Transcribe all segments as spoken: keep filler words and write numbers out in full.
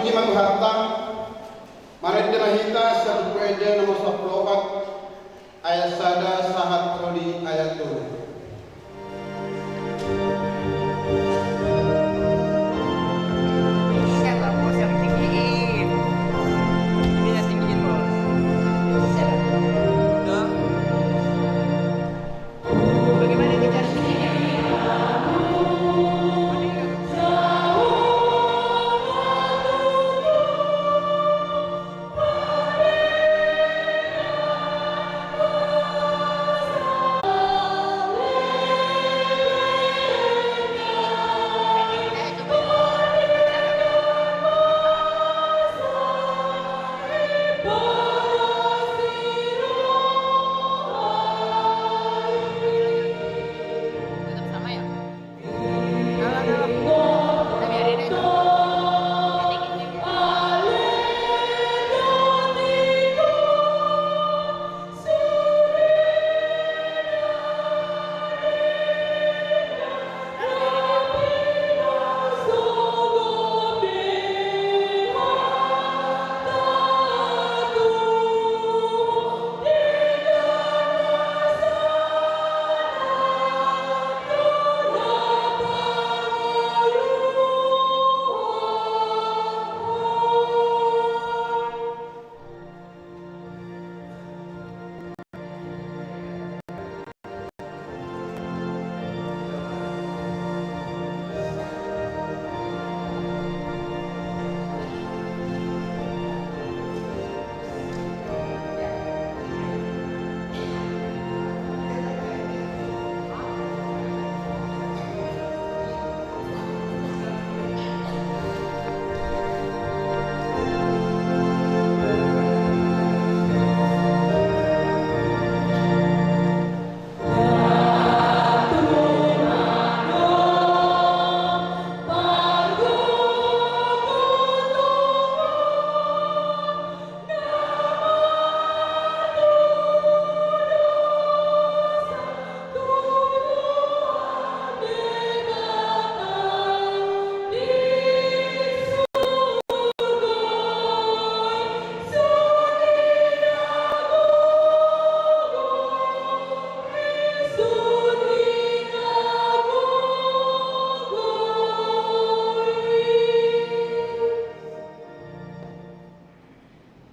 Puji ma Tuhanta. Marende ma hita sian Buku Ende nomor sampulu opat, ayat sada sahat tolu, ayat tolu. Ini yang tinggiin. Ini yang tinggiin, Bos. Udah.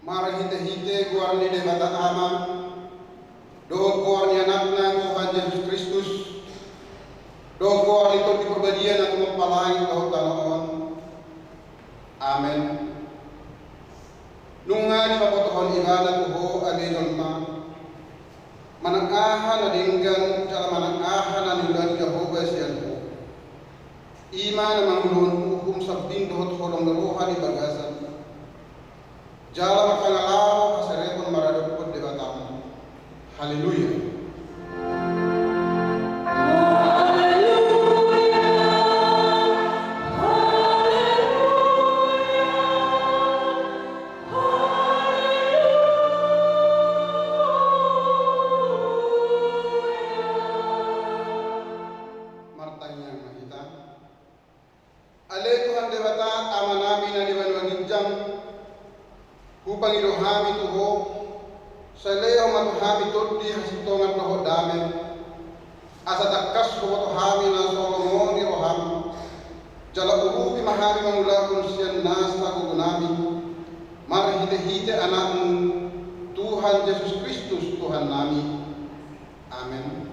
Marhitehite goar ni Debata Ama dohot goar ni Anakna Tuhan Jesus Kristus dohot goar ni Tondi Parbadia na tumompa langit dohot tano on. Amen. Nunga dipabotohon Ibana tu ho ale jolma manang aha na denggan jala manang aha na niula ni Jahowa sian ho. I ma na mangulahon uhum sambing dohot holong ni roha di bagasan jala mangkangalaho haserepon maradophon Debatam. Haleluya. Martangiang ma hita. Ale Tuhan Debata, Amanami na di banua ginjang, hupangido hami tu ho, sai lehon ma tu hami tondi, hasintongan dohot dame, asa tangkas huboto hami na so holong ni roham, jala urupi ma hami mangulahon sian nasa gogonami, marhitehite Anakmu, Tuhan Jesus Kristus, Tuhannami. Amen.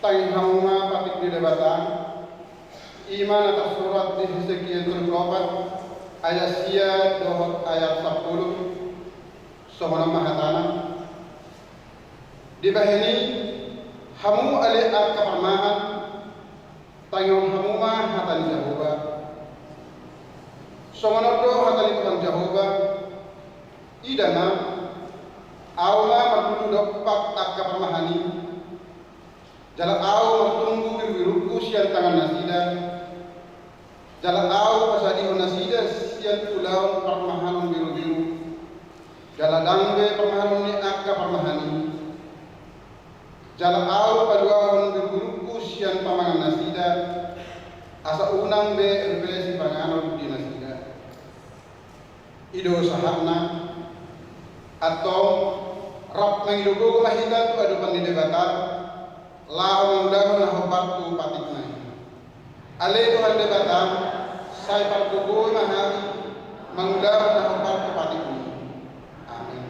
Tangi hamu ma patik ni Debata, i ma na tarsurat di Hesekiel tolu pulu opat, ayat sia dohot ayat sampulu, songon on ma hatana. Dibahen i, hamu ale angka parmahan, tangihon hamu ma hata ni Jahowa. Songon on do hata ni Tuhan Jahowa, ida ma, ahu ma marlulu dompak angka parmahan i, jala ahu martumbu birubirungku sian tangan nasida, jala ahu pasadihon nasida sian ulaon parmahanon birubiru, jala ndang be parmahanon ni angka parmahan i. Jala ahu paluahon birubirungku sian pamangan nasida, asa unang be ro be sipanganon di nasida. I do sahatna. Antong, rap mangido gogo ma hita tu adopan ni Debata, laho mangulahon na hombar tu patikna i. Ale Tuhan Debata, sai pargogoi ma hami mangulahon na hombar tu patikmi. Amen.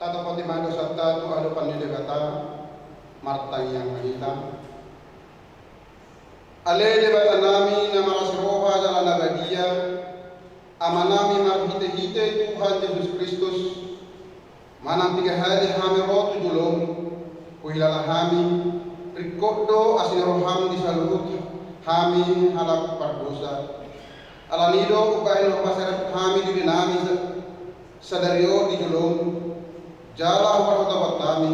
Tatopoti ma dosanta tu adopan ni Debata. Martangiang ma hita. Ale Debatanami na marasi roha jala na badia, Amanami marhitehite Tuhan Jesus Kristus, manang piga hali hami ro tu jolom, huhilala hami, ringkot do asi ni roham di saluhut hami halak pardosa. Alani do umbahen hupaserep hami dirinami sa-, sadari on di jolom, jala huparhotahot hami,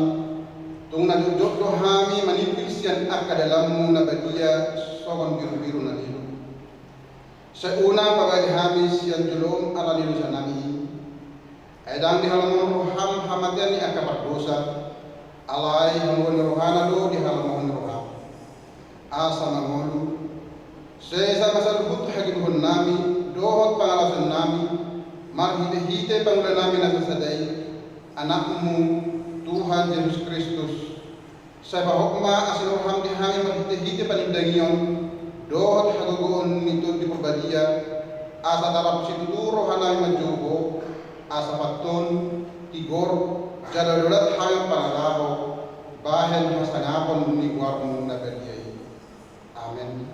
tung na jotjot do hami manimpil sian angka dalanmu na badia songon birubiru na lilo. Sai unang pabali hami sian jolom alani dosanami i. Ai ndang dihalomohon roham hamatean ni angka pardosa, alai hamuliaon ni rohana do dihalomohon ni roham. Asa mangolu, sesa ma saluhut hagedukannami dohot pangalaosionnami, marhitehite pangulonami na sasada i, Anakmu, Tuhan Jesus Kristus. Sai pahot ma asi ni roham di hami marhitehite panindangion dohot hagogoon ni Tondi Parbadia, asa tarap situtu rohanami manjou Ho, asa pantun, tigor, jala dolat hami mangalaho. bahen hasangapon ni goarmu na badia i. Amen.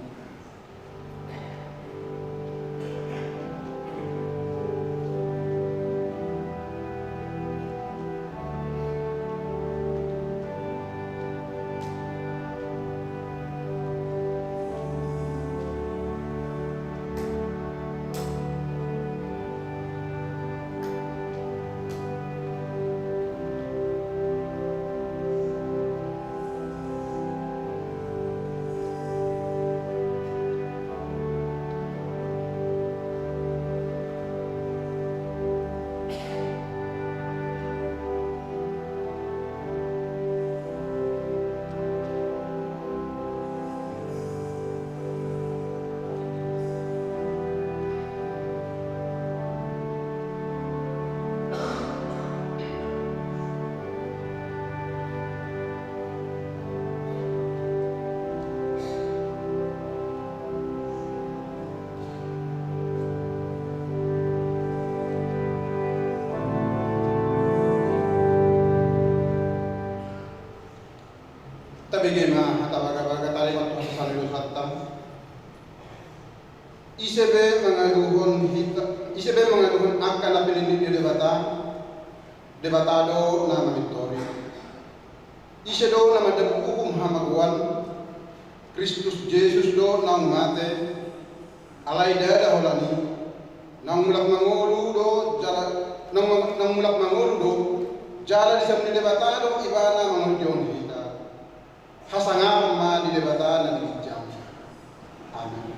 Tabege ma hata bagabaga, taringot tu hasesaan ni dosanta. Ise be mangaluhon hita, ise be mangaluhon angka na pinillit ni Debata, Debata do na mamintori. Ise do na mandapot uhum hamagoan? Kristus Jesus do naung mate, alai ndada holan i. Naung mulak mangolu do jala, naung, naung mulak mangolu do, jala di siamun ni Debata do ibana mangondion hita. Hasangapon ma di Debata na di ginjang. Amen.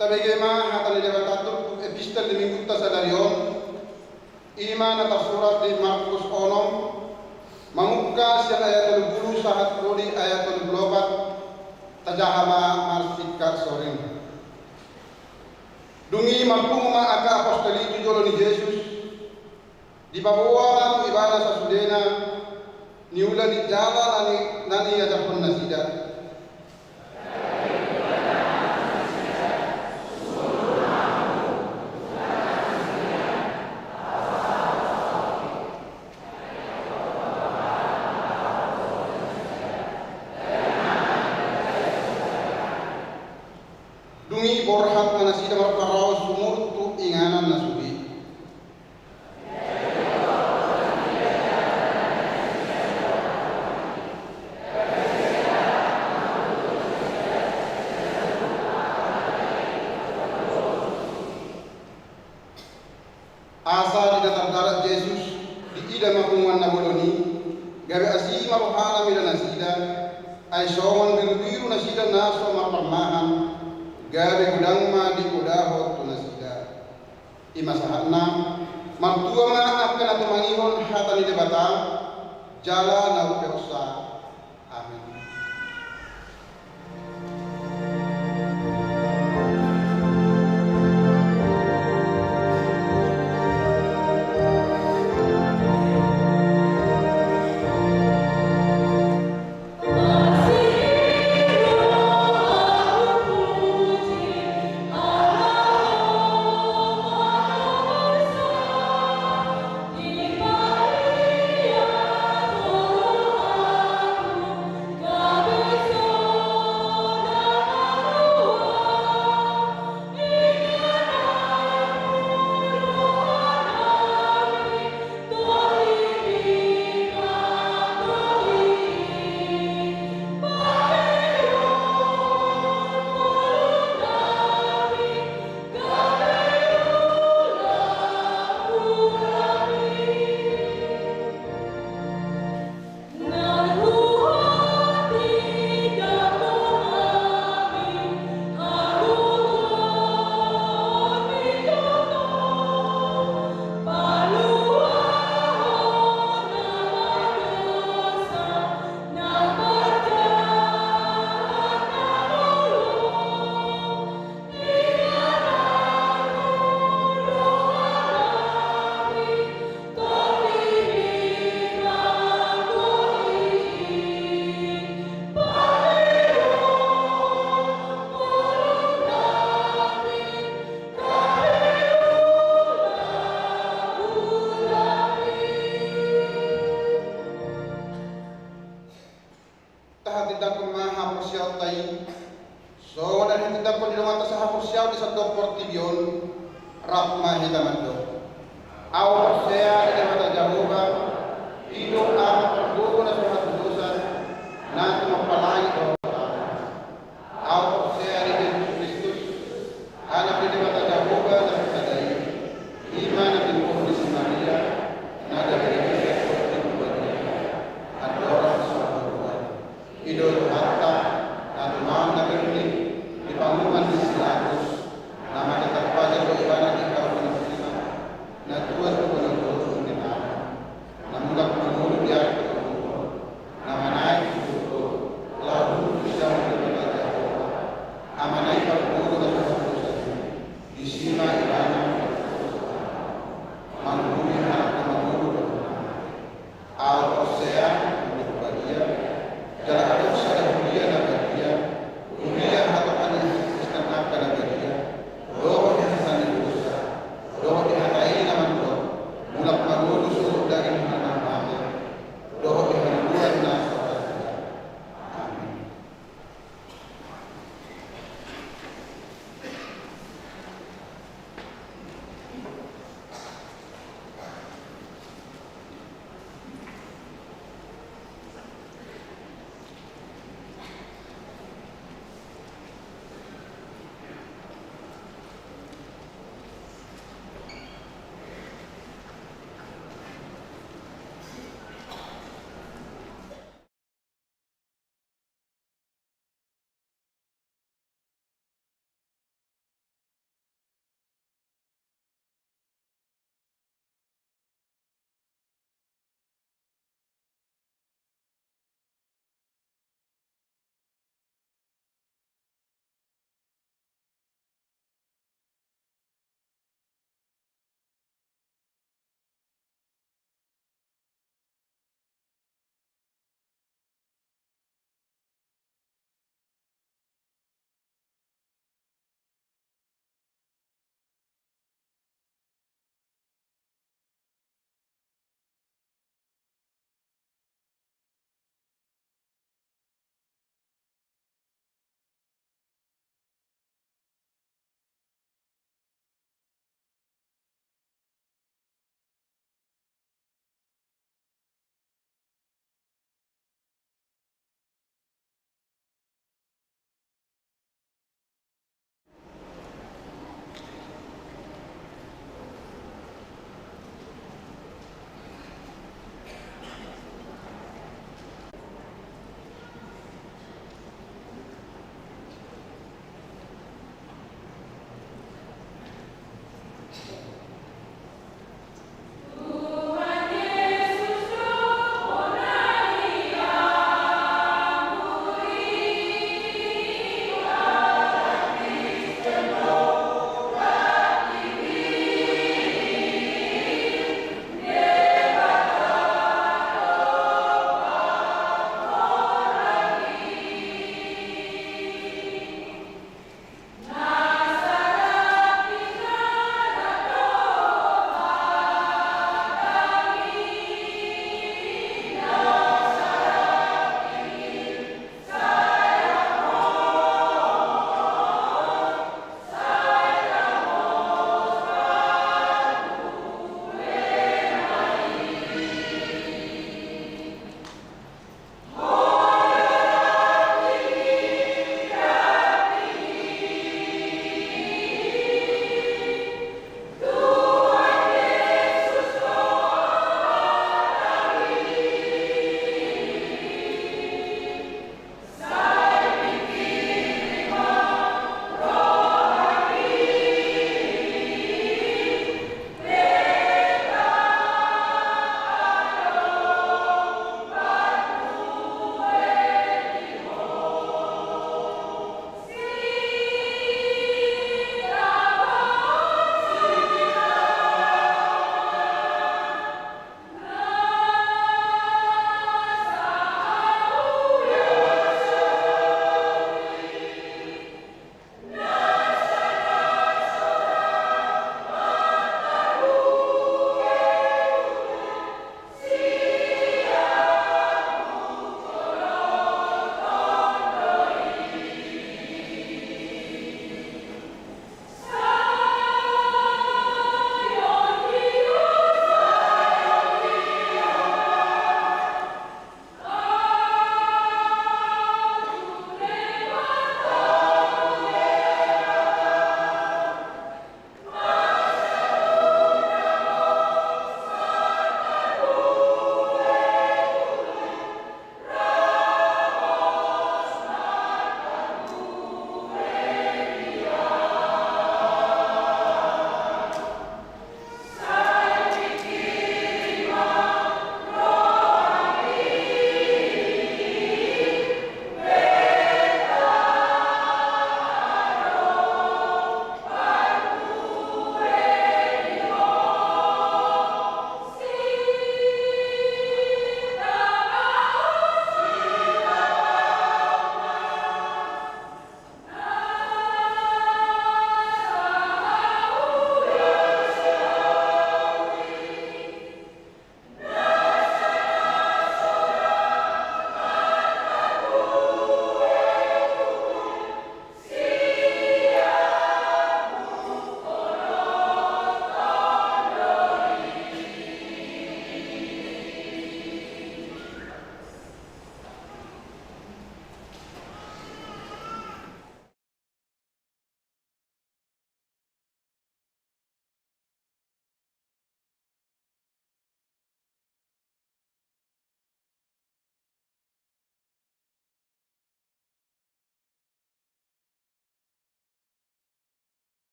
Tabege ma hata ni Debata turpuk epistel di minggunta sadari on, i ma na tarsurat di Markus onom, mamungka sian ayat tolu pulu sahat ro di ayat tolu pulu opat. Tajaha ma marsingkat soring. Dung i marpungu ma angka apostel i tu jolo ni Jesus, dipaboa ma tu ibana sasudena, niula ni jala na ni, na niajarhon nasida. Asa di na tardalan Jesus, diida ma punguan na bolon i, gabe asi ma rohana mida nasida, ai songon birubiru nasida na so marparmahan, gabe godang ma diodahon tu nasida. I ma sahatna, martua ma angka na tumangihon hata ni Debata, jala na umpeopsa. Amin. Tahatindangkon ma haporseaonta i, songon na hinatindangkon ni donganta sahaporseaon di sandok portibi on. Rap ma hita mandok: Ahu porsea di Debata Jahowa, i do Ama parboru na so hatudosan, na tumompa langit dohot tano. Ahu porsea di Jesus Kristus, Anak ni Debata Jahowa na sasada i, i ma na pinungka ni si Maria, na gabe denggan dohot Tondi Parbadia, andorang so hatudosan. I do Tuhanta, na tumangihon na bernit di pangunjunan ni si Pilatus, na mate tarpajal do Ibana di kayu salib, na tuat tu pangago ni tano, na mulak mangolu di ari patoluhon, na manaek tu surgo, laho hundul sian Debata Jahowa, Amana i parboru na so hatudosan i, disi ma Ibana manguhumi halak na mangolu dohot na mate. Ahu porsea tu Tondi Parbadia, jala adong sada huria na badia, huria hatopan ni hasisetan angka na badia, dohot di hasesaan ni dosa, dohot di hata i na mandok, mulak mangolu sogot daging ni halak na mate, dohot di hangoluan na so ra sada. Amin.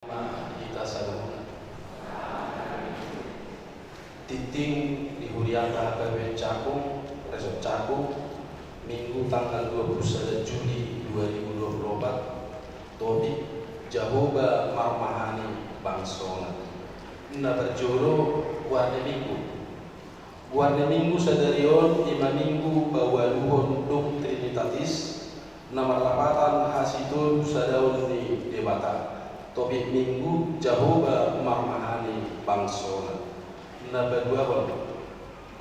Hita saluhutna. Tingting di hurianta H K B P Cakung, Resort Cakung, Minggu tanggal dua puluh sada Juli dua ribu dua puluh opat, topik: Jahowa marmahani bangsona. Na parjolo, goar ni Minggu. Goar ni Minggu sadari on i ma Minggu paualuhon dung Trinitatis, na marlapatan hasitolu sadaon ni Debata. Topik Minggu: Jahowa marmahani bangsona. Na paduahon,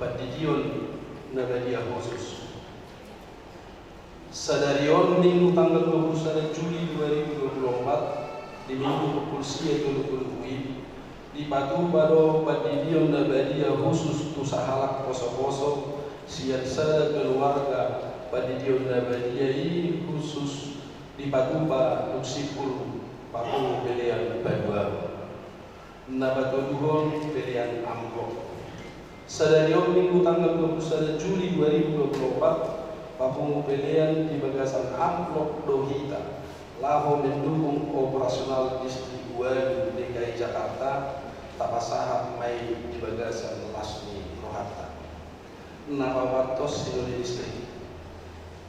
pandidion na badia husus. Sadari on Minggu tanggal dua puluh sada Juli dua ribu dua puluh opat, di Minggu pukul sia tolu pulu wib, dipatupa do pandidion na badia husus tu sahalak posoposo sian sada keluarga. Pandidion na badia i husus dipatupa tu simpul pangubelean paduahon. Na patoluhon, pelean amplop. Sadari on Minggu tanggal dua puluh sada Juli dua ribu dua puluh opat, papungu pelean di bagasan amplop do hita laho mendukung operasional Distrik Ualu D K I Jakarta, tapasahat ma i di bagasan las ni rohanta. Na paopathon, sinode distrik.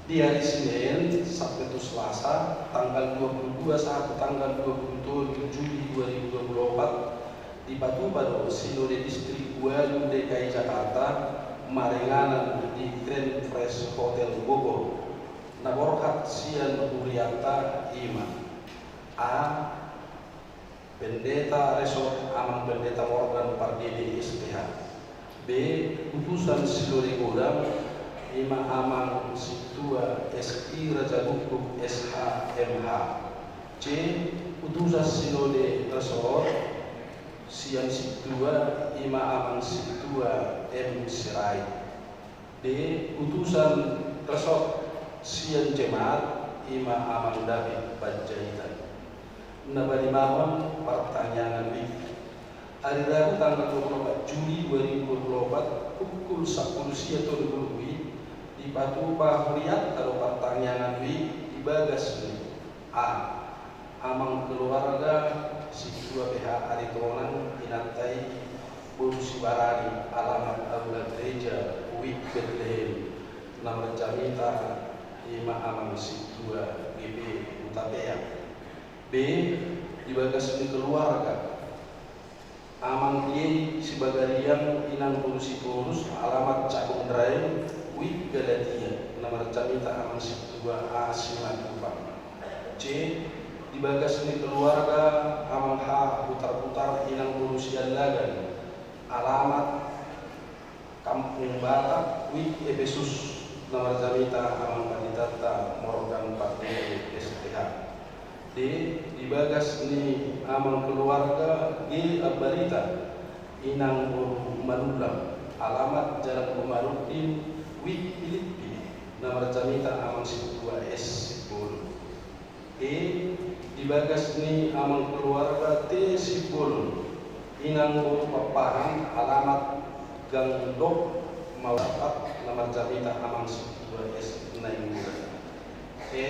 Di ari Sinen sampe tu Selasa, tanggal dua puluh dua sahat tu tanggal dua puluh tolu Juli dua ribu dua puluh opat, dipatupa do sinode distrik ualu D K I Jakarta maringanan di Grand Fresh Hotel Bogor. Na borhat sian hurianta i ma: A, Pendeta Resort Amang Pendeta Morgan Pardede, S P H. B, utusan sinode godang, i ma Amang Sintua S I Rajagukguk, S H, M H. C, utusan sinode resort sian Sintua, i ma Amang Sintua M Sirait. D, utusan resort sian jemaat, i ma Amang David Panjaitan. Na palimahon, partangiangan wijk. Ari Rabu tanggal dua puluh opat Juli dua ribu dua puluh opat, pukul sampulu sia tolu pulu wib, dipatupa hurianta do partangiangan wijk di bagas ni: A, Amang keluarga Sintua P H Aritonang, inanta i boru Sibarani, alamat Aula Gereja, wijk Betlehem, na marjamita i ma Amang Sintua G P Hutapea. B, di bagas ni keluarga Amang Yei Sibagariang, inang boru Sitorus, alamat Cakung Drain, wijk Galatia, na marjamita Amang Sintua A Simatupang. C, di bagas ni keluarga Amang H Butarbutar, inang boru Siallagan, alamat Kampung Batak, wijk Epesus, na marjamita Amang Panditanta Morgan Pardede, S P H. D, di bagas ni Amang keluarga G Ambarita, inang boru Manullang, alamat Jalan Komarudin, wijk Pilippi, na marjamita Amang Sintua S Simbolon. E, di bagas ni Amang keluarga T Simbolon, inang boru Pappahan, alamat Gang Dok Maulapat, na marjamita Amang Sintua S Nainggolan. E,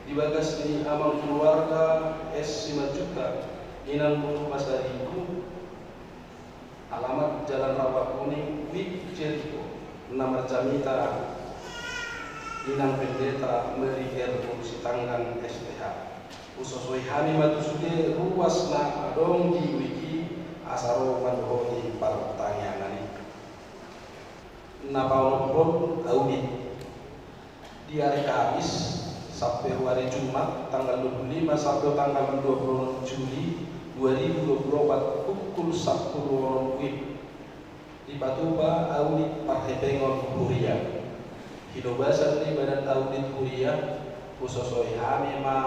di bagas ni Amang keluarga S Simanjuntak, inang boru Pasaribu, alamat Jalan Rawa Kuning, wijk Jeriko, na marjamita Inang Pendeta Mary R Sitanggang, S P H. Husosoi hami ma tu sude ruas na adong di wijk i asa ro mandohoti partangiangan i. Na paonomhon, audit. Di ari Kamis sampe tu ari Jumat, tanggal dua puluh lima sampe tanggal dua puluh enam Juli dua ribu dua puluh opat, pukul sampulu onom wib, dipatupa audit parhepengon huria. Hinobasan ni badan audit huria, husosoi hami ma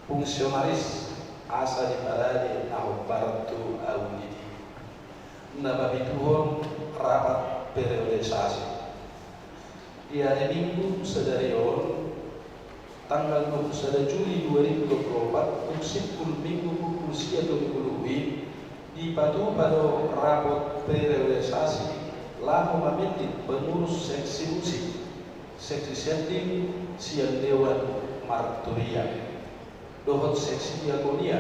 fungsionaris asa diparade na hombar tu audit i. Na papituhon, rapat periodisasi. Di ari Minggu sadari on, tanggal dua puluh sada Juli dua ribu dua puluh opat, dung simpul Minggu pukul sia tolu pulu wib, dipatupa do rapot periodisasi laho mamillit pengurus seksi musik, seksi sending sian Dewan Marturia, dohot seksi diakonia,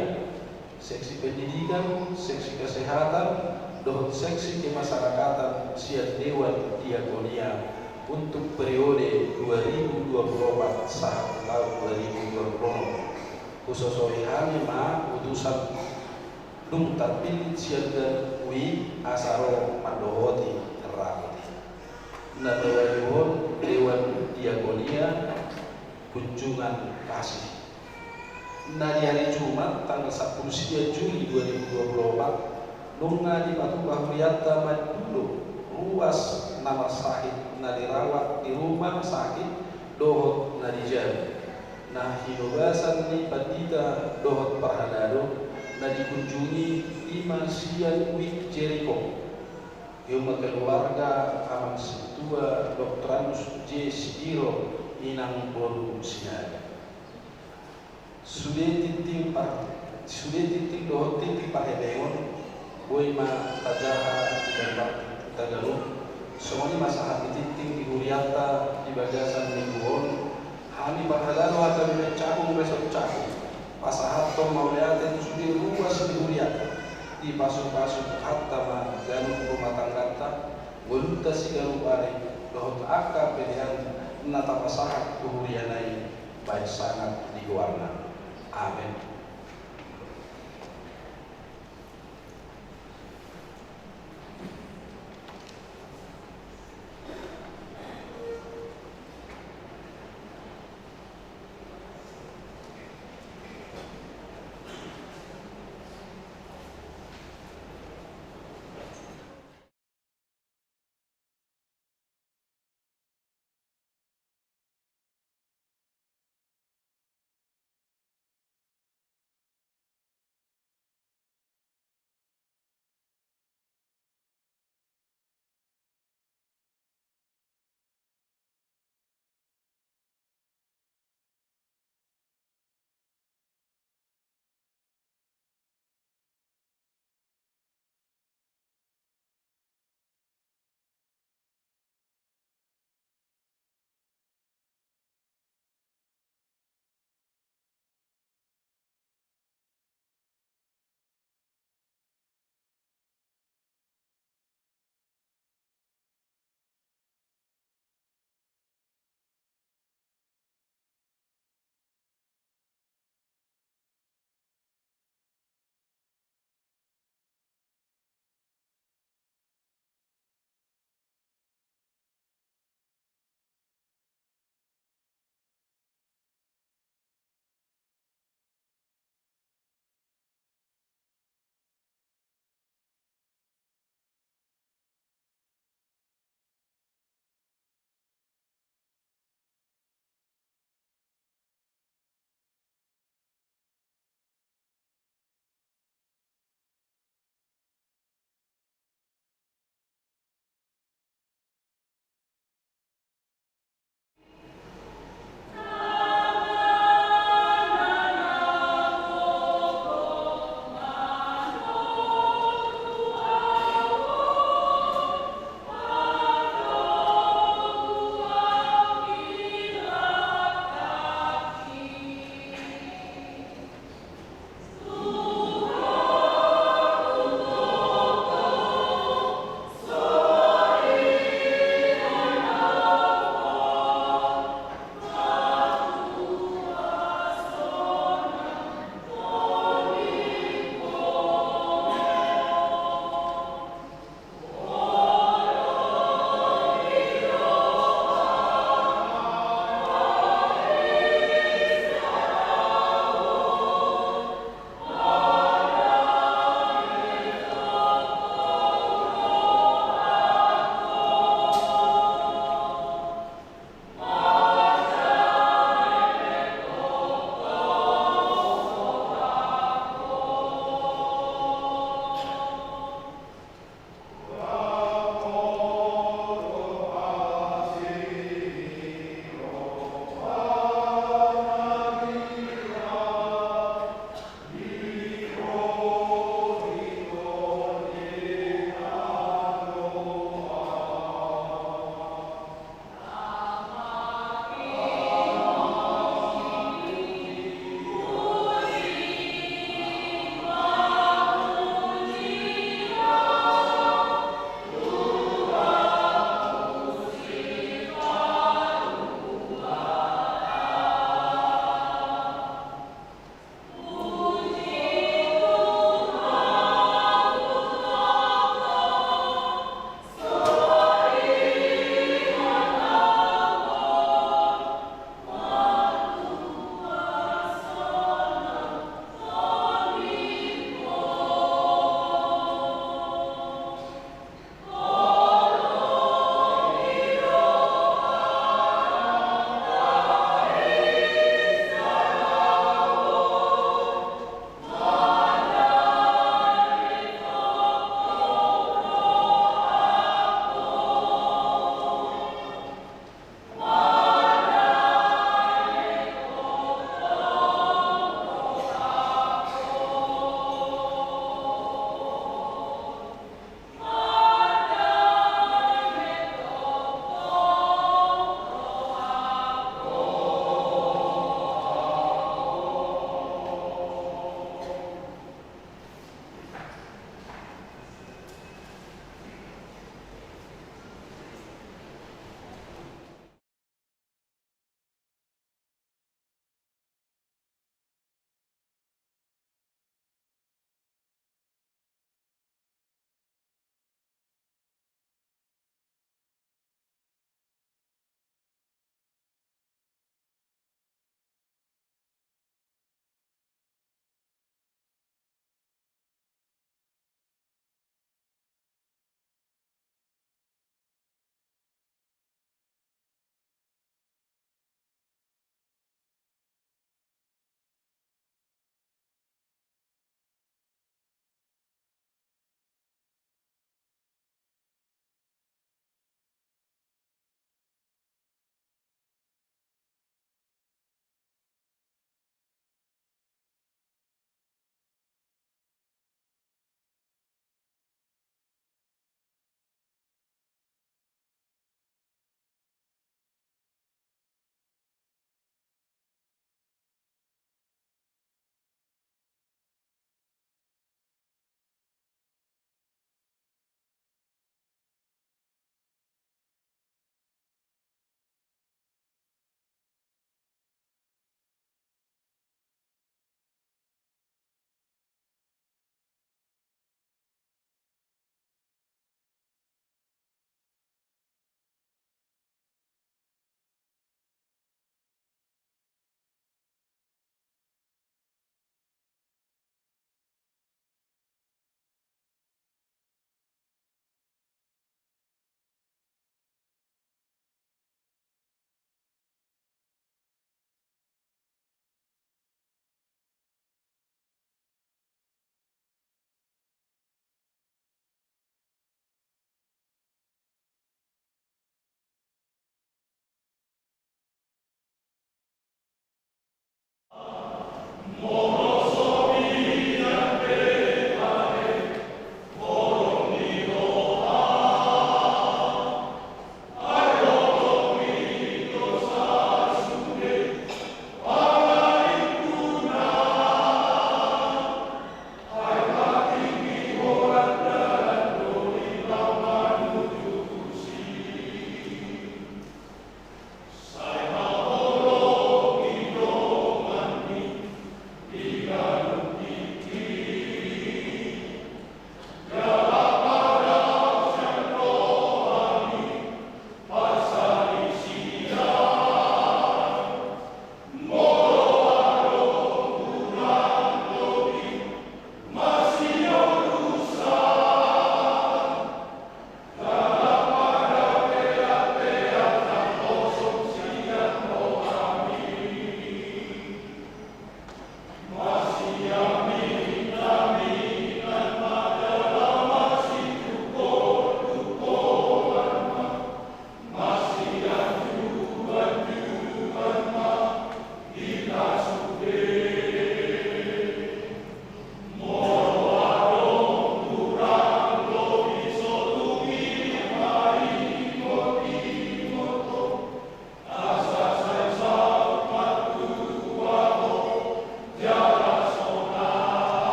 seksi pendidikan, seksi kesehatan, dohot seksi kemasyarakatan sian Dewan Diakonia untuk periode dua ribu dua puluh empat sahat taon dua ribu dua puluh enam. Husosoi hami ma utusan dung tarpillit sian ganup U I asa ro mandohoti rapot i. Na pabaen on Dewan Diakonia kunjungan kasih. Na di hari Jumat tanggal sampulu sia Juli dua ribu dua puluh empat, nunga dipatupa hurianta mandulo ruas na marsahit na dirawat di rumah sakit dohot na di jabu. Na hinobasan ni pandita dohot parhalado na dikunjungi i ma sian U I Jeriko. I ma keluarga Amang Sintua Doktorandus J Sidiro, Inang boru Sinaga. Sude tintin par-, sude tintin dohot tintin parhebengon, boi ma tajaha di ganup, tajaha. Songon i ma sahat ni tintin di hurianta di bagasan minggu on, hami parhalado H K B P Cakung Resort Cakung pasahathon mauliate tu sude ruas ni hurianta, dipasupasu Tuhanta ma ganup rumah tangganta, ngolunta siganup ari, dohot angka pelean na tapasahat tu huriana i, baen sangap di goarna. Amen.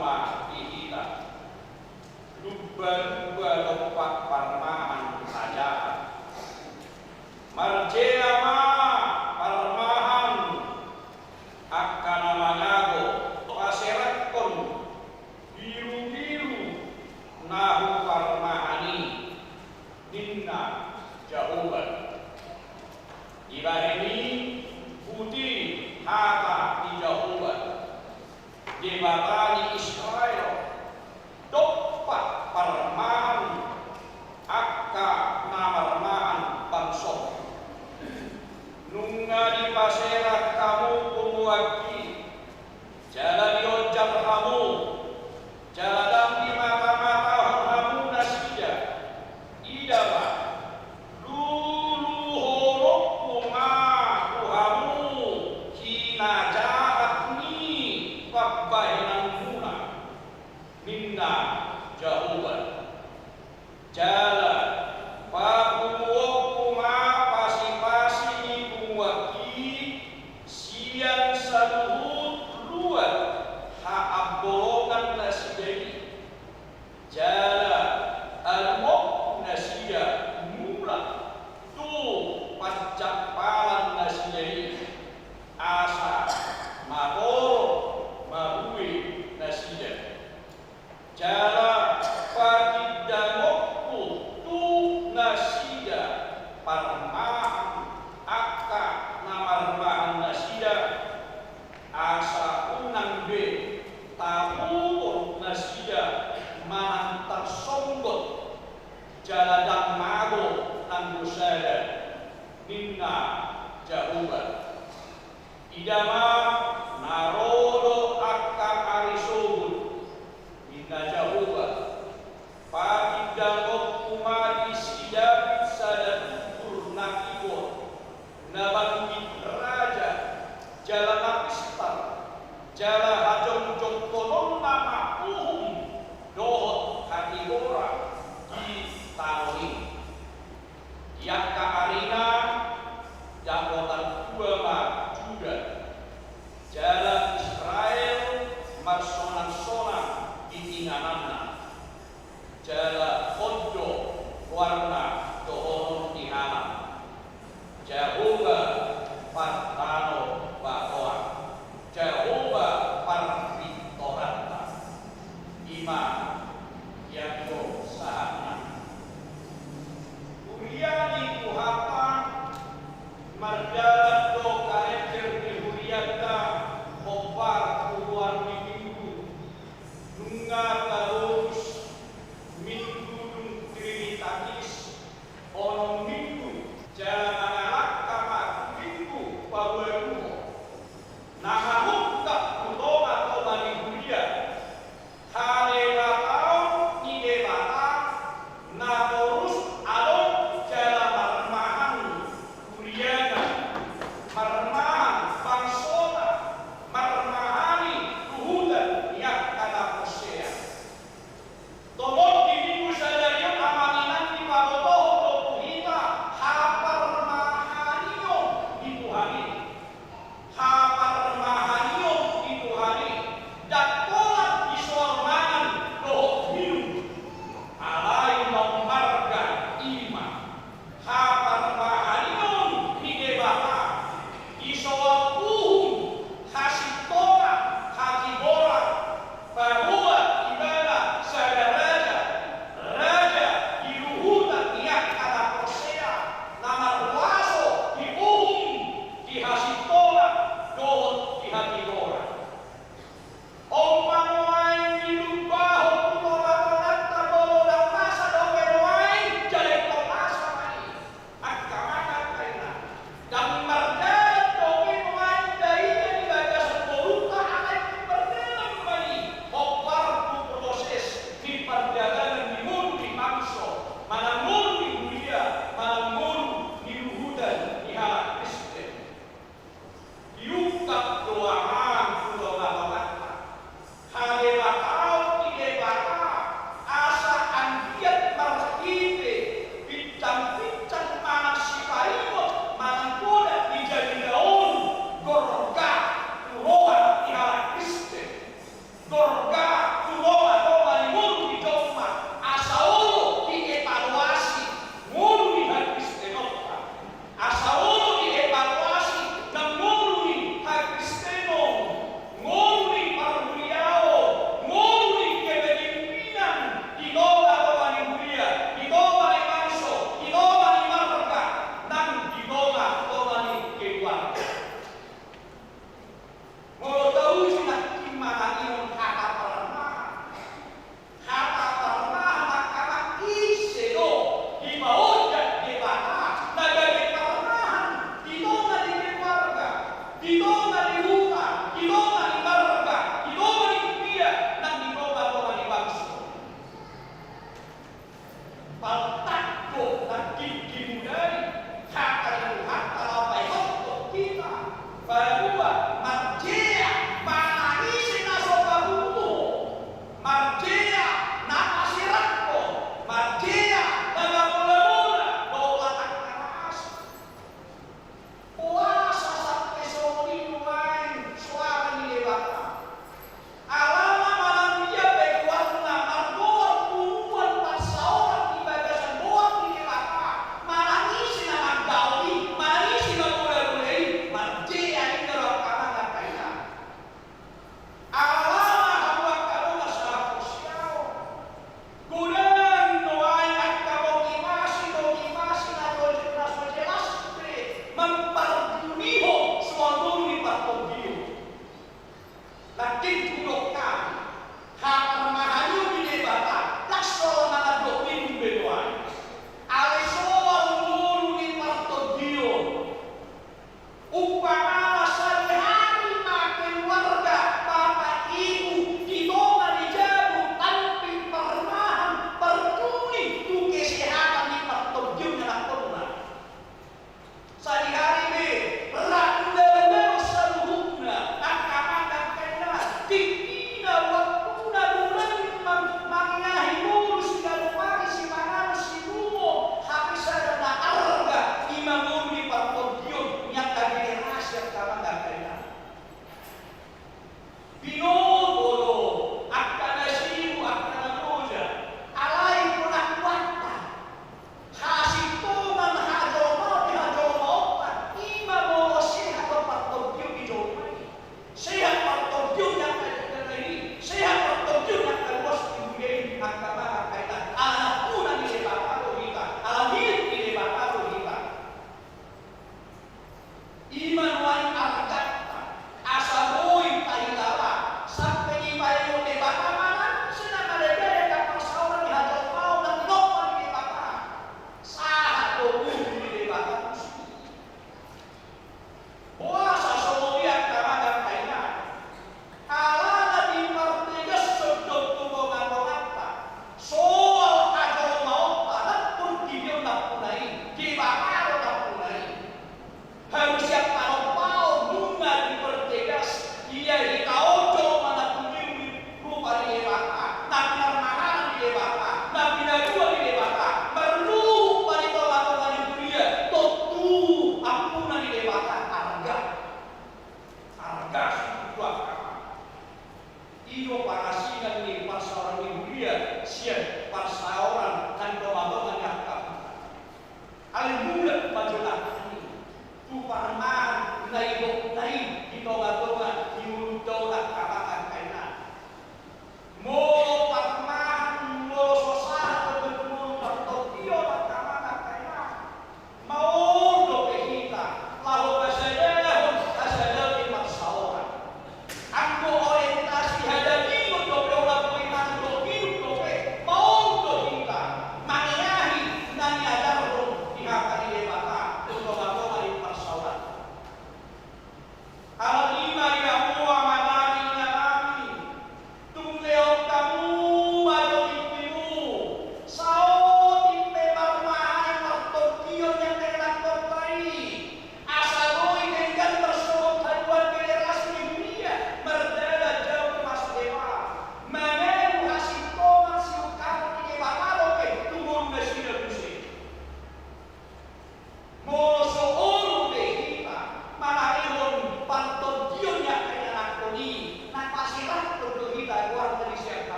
ma di hita lumba-lumba dompak parmahan na jahat. Marjea ma parmahan angka na mangago, paserakhon birubiru na huparmahan i, ninna Jahowa. Dibahen i, buti hata ni Jahowa, Debata ni Israel, dompak parmahan angka na marmahan bangso. Nunga dipaserak hamu punguan i, jala dionjar hamu, jala ndang dimatamatahon hamu nasida. Ida ma, luluhononku ma tu hamu hinajahat ni pambahenanmuna, ninna Jahowa. Jala papunguonku ma pasipasi ni punguan i sian saluhut luat haambolongan nasida i. Jala aluhononku nasida mulak tu panjampalan nasida i, asa matorop mabue nasida. Jala patindangonku tu nasida parmahan angka na marmahan nasida, asa unang be tapupur nasida manang tarsonggot, jala ndang mago nanggo sada, ninna Jahowa. Ida ma, na ro do angka ari sogot, ninna Jahowa, patindangonku ma di si Daud sada tutur na kibor, na bangbing raja, jala na pistar, jala hajongjongkononna ma uhum dohot hatigoran di tano i. Di angka arina dapotan tua ma Juda, jala Israel marsonangsonang di ingananna. Jala on do goarna dohonon ni halak: Jahowa partano batoan, Jahowa parpintoranta. I ma i anggo sahatna. Huria ni Tuhanta, mardalan do kalender ni hurianta hombar tu ruar ni Minggu. Nunga taurus Minggu dung Trinitatis, onom Minggu, jala mangalangka ma tu Minggu paruaduhon. Na haungkap tu tongatonga ni huria, hadebataon ni Debata, na torus adong jala marmahan huriana, marmahan bangsona, marmahani luhutan ni angka na porsea.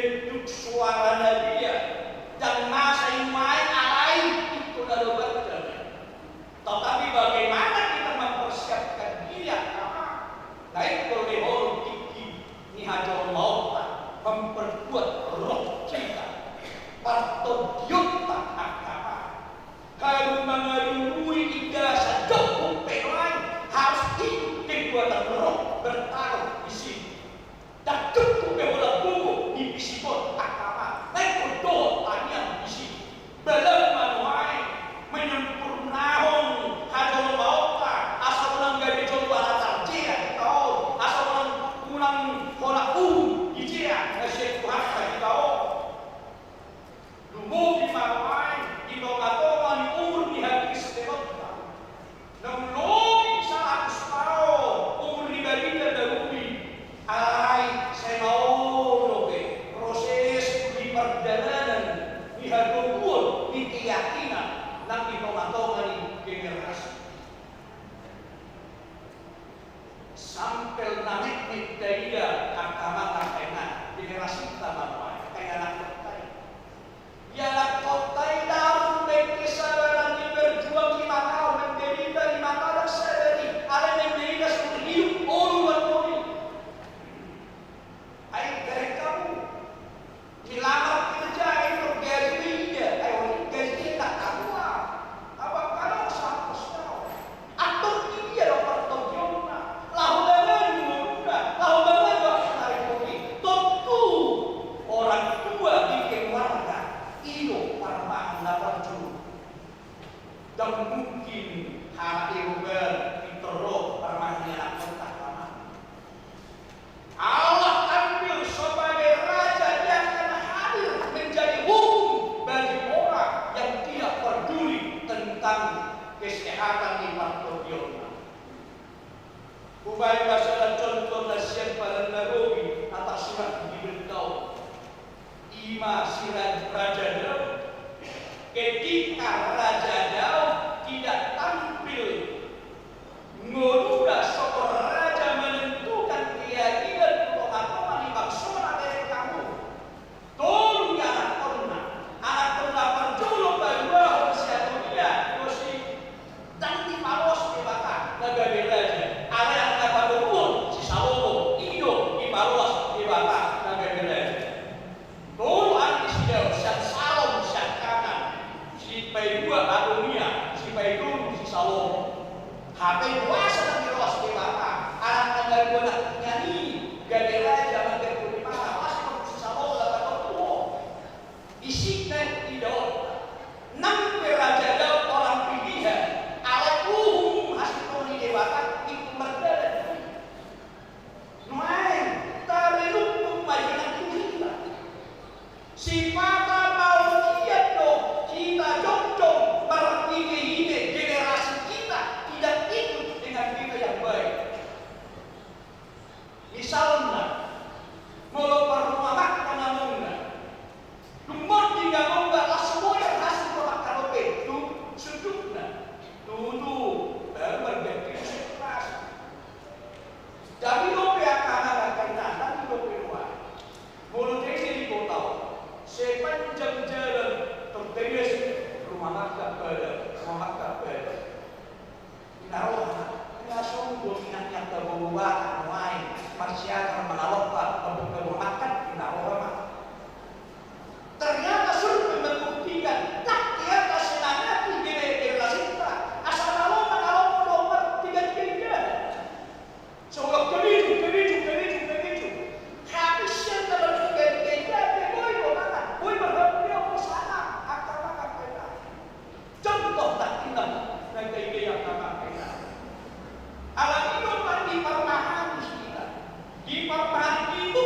Bentuk suara na dia dan masa yang lain alai itu na dobat. Tetapi bagaimana kita mempersiapkan diri angka amang? Nah, itu kalau dihorong tinggi ni hajolmaonta memperkuat roh kita, partondionta angka amang. Haru mangalului inda sajo pe lain harus ikut kekuatan roh bertaruh di sini. Dang cukup be holan gogo ni pisikon angka amang, naeng dohot tangiang di sini. Balang ma nuaeng menyempurnahon hajolmaonta asa unang gabe jolma na tarjea hita on, asa unang, unang holan uhum dijea na sian Tuhanta hita on. Lumobi ma nuaeng di tongatonga ni umur ni hagaristeonta. Naung lobi saratus taon umur ni barita na uli, alai sai maol dope proses di pardalanan ni hagogoon ni keyakinan nang di tongatonga ni generasi. Sampel na metmet taida angka amang, angka inang, generasinta ma nuaeng, angka ianakhonta i. Ianakhonta i daong be kesabaran i, berjuang lima tahun, menderita lima tahun, dang sabar i, alai menderita seumur hidup, olo ma nuaeng. Ai bereng hamu. Nilamar kerja, ai tor gaji do idia, ai on gaji do idia, tak tahu ah. Apa kalau sampes kau? Atur idia do partondionta, laho mangan ngoluna, laho mangan do angka na ringkot i. Tontu orang tua di keluarga i do parumaen na parjolo. Dang mungkin hal i rubar pintor ro parumaen ni anakhonta, angka amang. Allah tampil sebagai raja yang akan hadir menjadi hukum bagi orang yang tidak peduli tentang kesehatan di partondionna. Hubaen ma sada contoh na sian Padan na Robi, na tarsurat di berita on. Ima si Ra-, Raja Daud. Ketika Raja Daud tidak tampil ngoluna songon raja menentukan keadilan tu tongatonga ni bangsona, bereng hamu, tolu ianakhonna, anakhonna parjolo paduahon si Adonias, dohot si Dang dipaloas Debata na gabe raja, alai angka patoluhon si Salomo, i do dipaloas Debata na gabe raja. Tolu anak ni si Daud, si Absalom, si Absalom, si paidua Adonias, si paitolu si Salomo. Hape boasa dang diloas Debata anak na dua na nian i gabe raja, manggabean Debata, boasa dipaloas si Salomo na patoluhon? Isikna i Daud. Nang pe Raja Daud orang pilihan, alai uhum hasintongan ni Debata ingkon mardalan. Nuaeng, tarelungkung ma hinan tu hita. Sipata mauliate do hita jongjong marhitehite generasi kita tidak ikut dengan kita yang baik. Misalna, molo parrumamangka na muna, dung monding amongka, laos so bojar hasil rumangka dope tu sundukna, tutu baru marganti musim keras. Dang i dope angka amang, angka inang, dang i dope nuaeng. Molo taida di kota on, sepanjang jalan tertengah rumamangka padan, rumamangka padan. Inna roha, inna sungguh inna niat tabobo bata nuaeng, marsiajar mangalompa, mambuka rumah makan, inna roha ma. Ternyata survei membuktikan, tak kira semangat di generasi kita, asa na ro mangalompa, tiga tiga. Seolah kebijuk, kebijuk, kebijuk, kebijuk. Habis yang terlalu tiga tiga, boi do mangan, boi berhenti, boi sana, angka makan, angka makan. Contoh tak indah, na gabe angka amang, angka inang. Alani i do ma diparmahani hita. Diparmahani i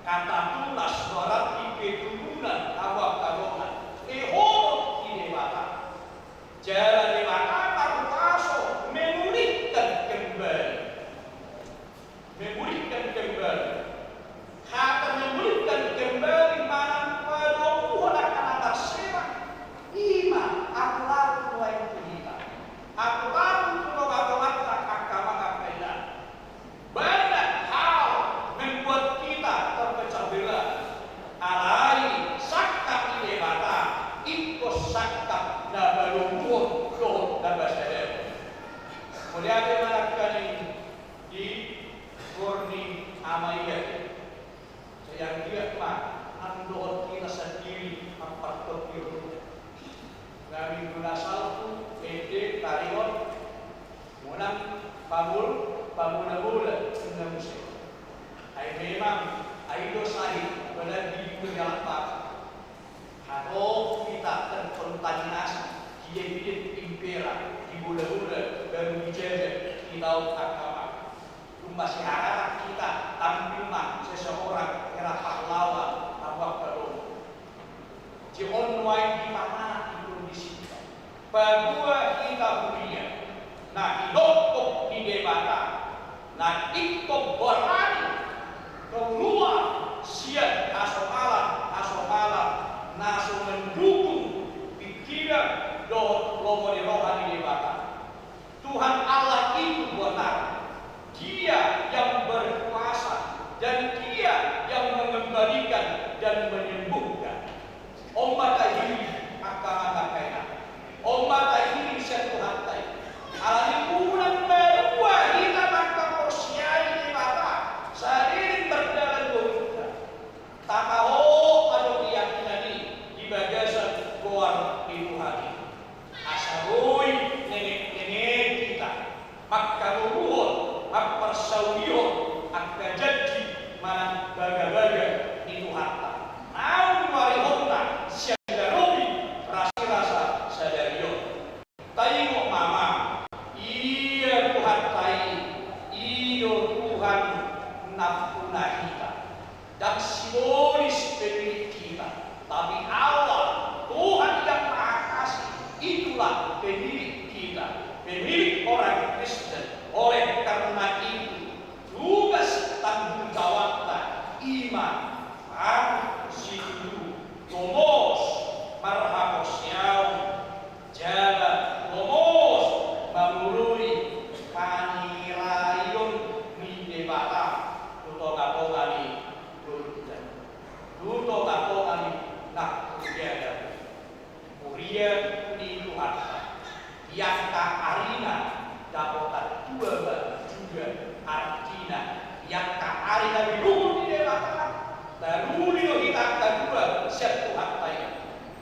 Kata tunas berarti keturunan, hamu angka dongan, lehonon ni Debata. Jala Debata marhuaso memulihkan kembali. Memulihkan kembali. Kata memulihkan kembali manang padomuhon angka na marsera, i ma aturhon nuaeng tu hita. Aturhon tu tongatonganta angka amang angka inang. Banyak hal membuat kita terpecah belah. Alai sangkap ni Debata ingkon sangkap na padomuhon dohot na pasadahon. Mauliate ma nangkaning di goar ni Ama i ate. Sai anggiat ma nang dohot hita sandiri mampartongkion. Nga minggu na salpu ende taringot unang pamul-, pamola-mola ninna muse. Ai memang, ai do sahit, apalagi di ulaon Batak. Hatop hita terkontaminasi, hidep-hidep impera, dibola-bola, baru dijajah, ditaon agama. Tung masihararak hita tampil ma seseorang era pahlawan, hamu angka dongan. Di on nuaeng dipanganak di kondisi paboa hita huria na hinophop ni Debata, na ingkon barani keluar sian hasomalan-hasomalan na so mendukung pikiran dohot lomo ni roha ni Debata. Tuhan Allah itu benar. Dia yang berkuasa dan Dia yang mengembalikan dan menyembuhkan. On ma tahirim angka amang angka inang. On ma tahirim sian Tuhanta i. Alani unang malua hita mangkaporseai Debata saleleng mardalan ngolunta. Tapaho ma do keyakinan i di bagasan goar ni Tuhan i. Asa boi nengek-nengek hita mangkaluruhon, mamparsaulihon angka janji manang bagabaga ni Tuhanta. Naung nuarihonna sian garobi rasirasa sadari on. Taingot ma, ia Tuhanta i, i do Tuhan nampuna hita. Ndang sibolis pemilik kita, tapi Allah, Tuhan yang Maha Kasih, itulah pemilik kita, pemilik orang Kristen. Oleh karena itu, tugas tanggung jawabta i ma, hamu situtu, gomos marhaporseaon, jala gomos mangoloi paniraion ni Debata tu tongatonga ni ngolunta, tu tongatonga ni nang huriada. Huria ni Tuhanta, di angka arina dapotan tua ma juga artina, di angka ari na binomu ni Debata, taruli do hita angka tua sian Tuhanta i.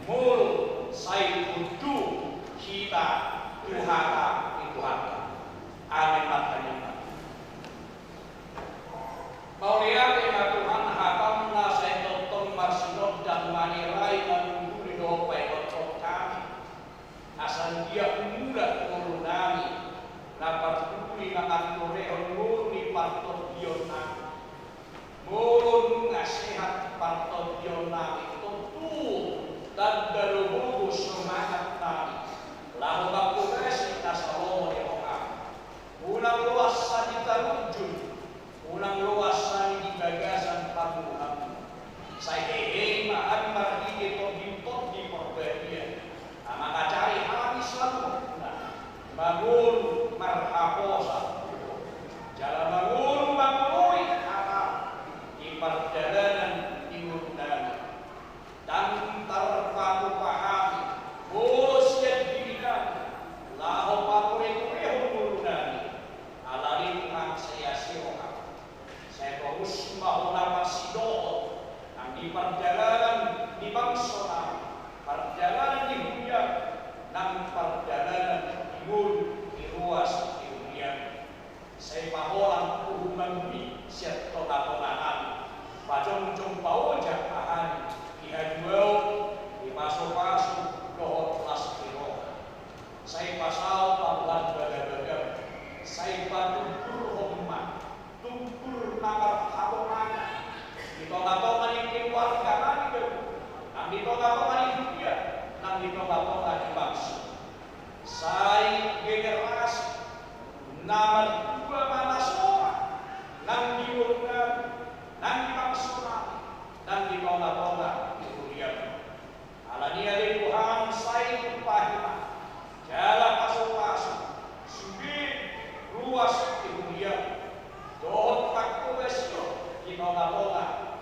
Molo sai tunduk hita tu hata ni Tuhanta. Amen. Martangiang ma. Mauliate ma Tuhan, hatam na sai tongtong marsinondang manirai manungguli dohot paingothon hami. Asa anggiat mulak ngolunami, na parduli mangaturehon ngolu ni partondionnami. Molo nunga sehat partondionnami, tontu tanda do gogos semangatnami laho manghobasi na salomo ni roham. Unang loas hami tarunjun, unang loas hami di bagasan hamuhamu. Sai hehe ma hami marhite Tondim-tondi Parbadia na mangajari hami saluhutna mangolu marhaposan jala mangolu mangoloi hata di pardalanan ni ngolunami. Ndang tarpatupa hami molo sian dirinami laho patureturehon ngolunami. Alani Tuhan, sai asi roham. Sai torus ma Ho na parsidohot nang di pardalanan ni bangsonami, pardalanan ni huriam, nang pardalanan ni ngolu ni ruas ni huriam. Sai paholang uhum-uhum i sian tongatonganami, pajongjong paojak hami di haduaon, di pasupasu dohot las ni roha. Sai pasaut ma Tuhan bagabagam, sai patumbur Ho ma tumbur na marhatonganan di tonga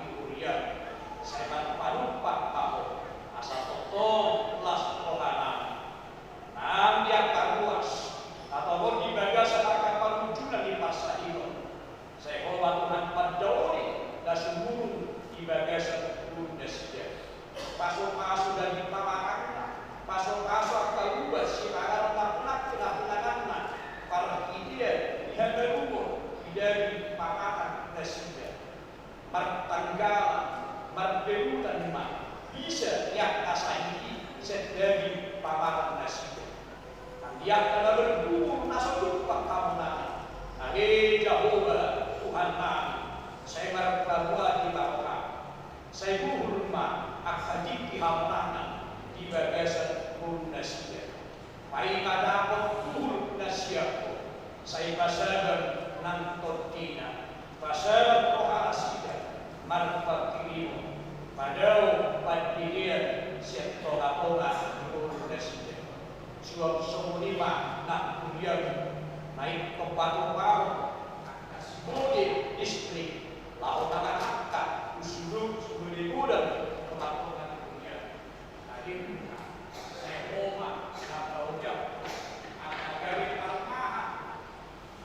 di huriam, sai marpanumpak ma ho, asa tongtong las rohanami. Nang di angka ruas na tongon di bagasan angka parujungan ni parsahitehon, sai ho ma Tuhan pandaoni na sumurung di bagasan ngolu nasida. Pasupasu daging pamatanna, pasupasu angka ubat sipanganon na pinahinanganna, parhitean di hamaolon di daging pamatan nasida. Martanggalan, mardebutan ma bisa di angka sahit i sian daging pamatan nasida. Nang di angka na marumur na so tumpak hamonangan, ale Jahowa Tuhannami, sai marpamuati ma roham. Sai buhul ma angka tingki hamonangan di bagasan ngolu nasida. Paima dapot buhul na sian ho, sai pasabar nang tondina, pasabar roha nasida, marpangkirimon, padao pandidion sian tongatonga ni ngolu nasida. Suang songon i ma nang huriamu, na ingkon patupahon angka sibolis listrik, laho mangalangka tu sudut sumodai godang tongatonga ni huriamu. Adinda, sai ho ma na paojak angka gabe parmahan,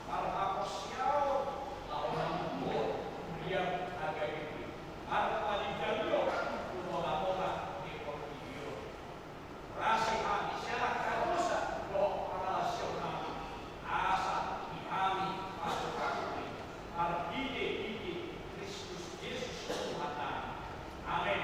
marhaporseaon, laho mangurupi huria na gabe i, marpalinjalo tu tongatonga ni portibi on. Rasi hami sian angka dosa dohot pangalaosion nami, asa di hami pasupasuhi, marhitehite Kristus Jesus Tuhannami. Amen.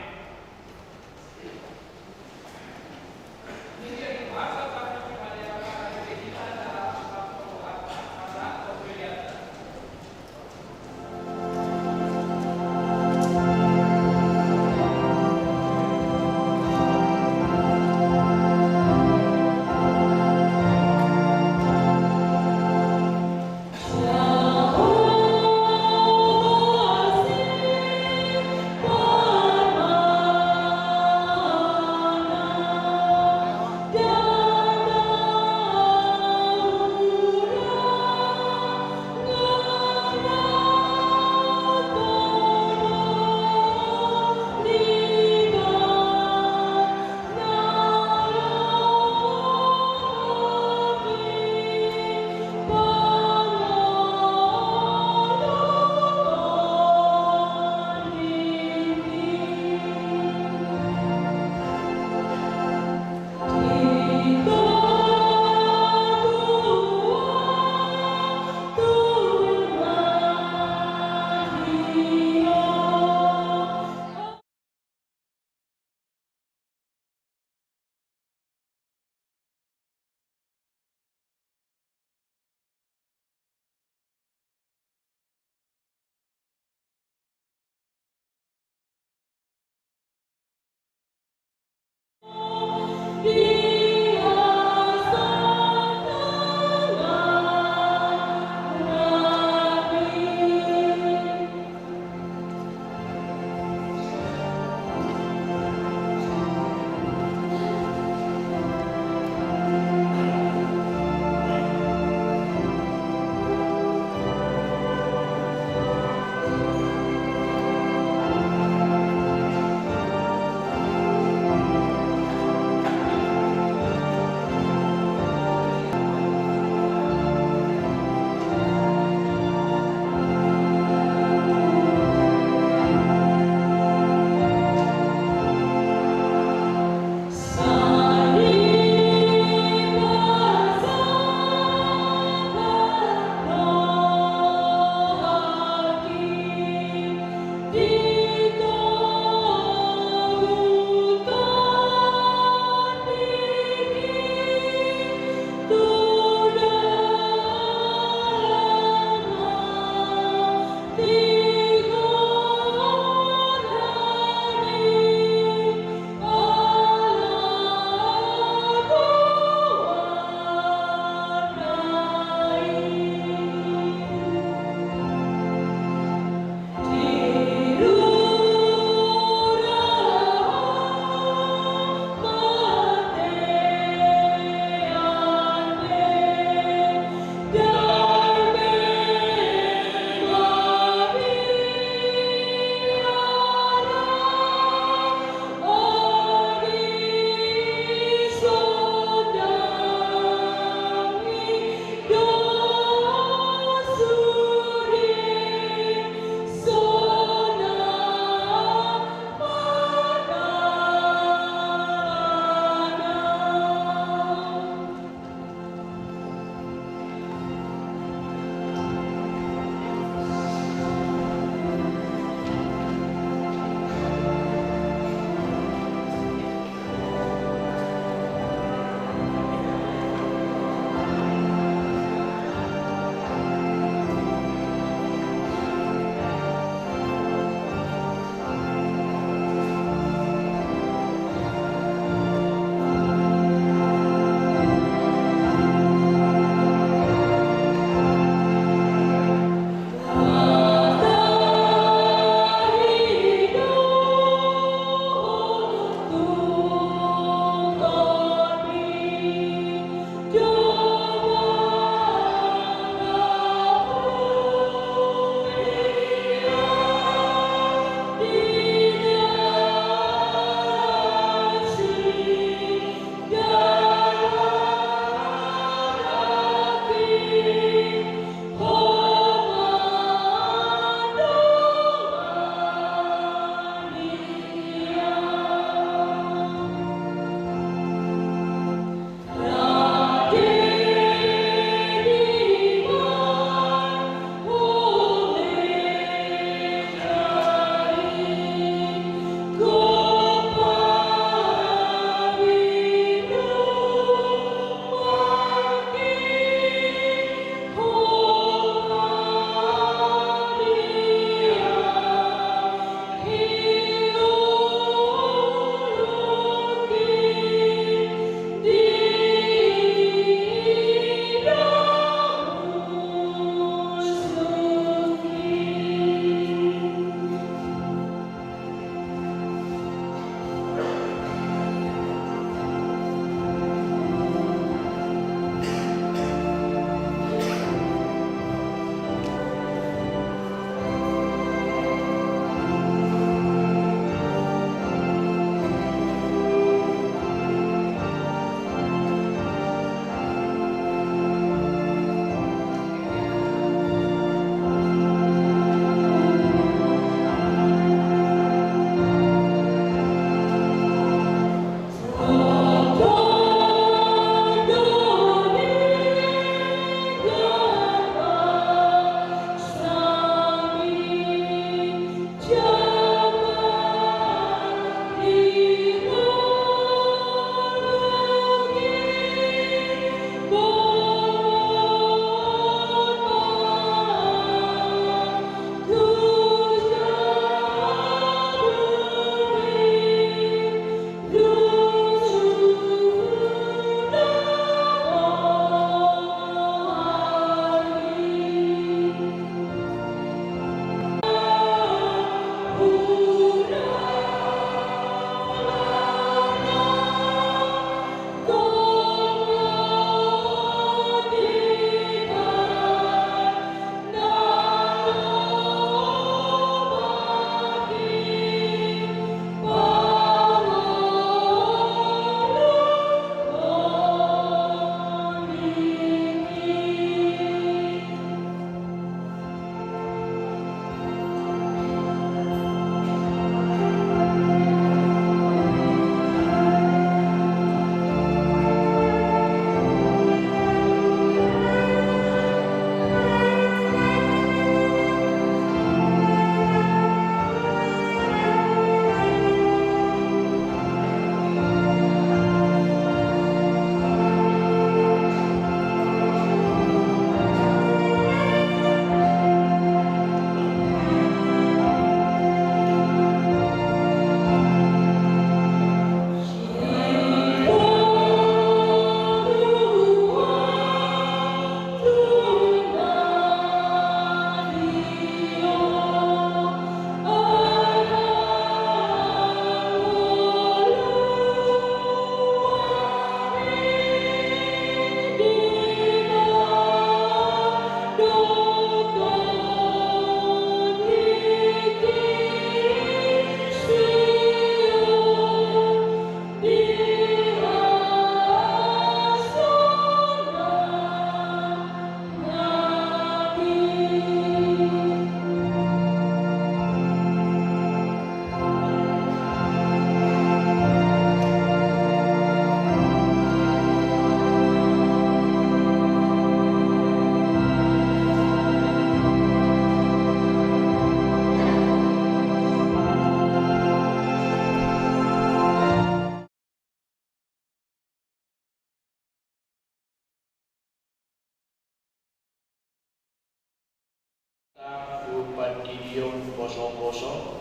Ion poso-poso,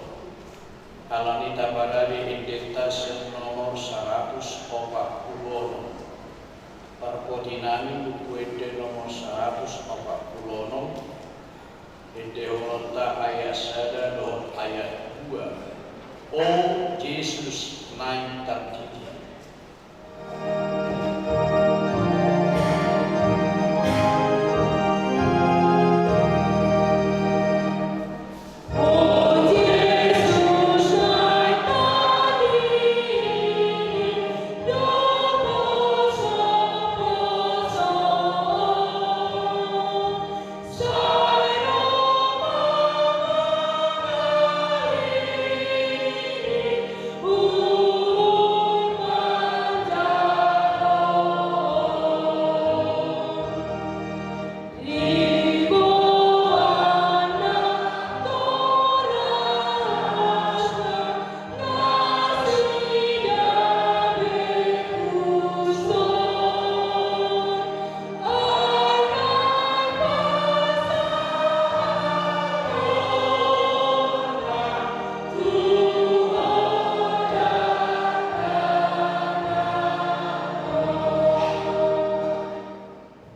alani taparade endenta sian nomor saratus opat pulu onom. Parpoti nami Buku Ende nomor saratus opat pulu onom, endehononta ayat sada dohot ayat dua. O Jesus naeng tardidi.